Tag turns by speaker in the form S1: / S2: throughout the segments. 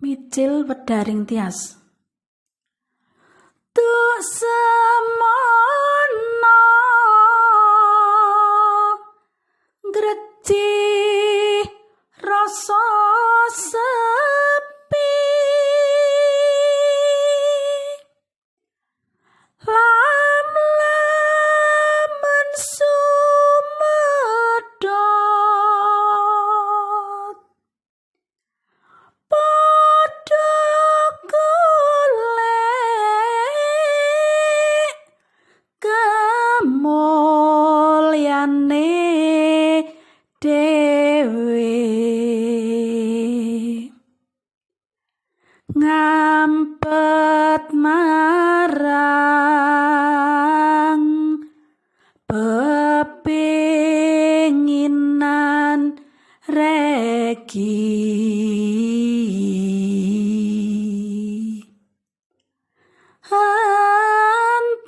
S1: Mijil wedaring tyas. Tuk semono ngreji rasa sepi, lam lamen sumedhot padha golek kemulyane dhewe, ngampet marang pepinginan regi.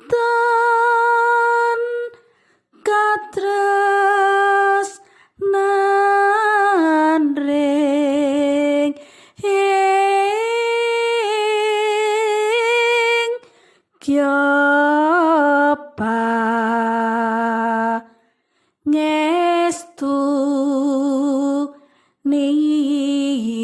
S1: Anten katresnan ring ing kyopa ngestu nipun.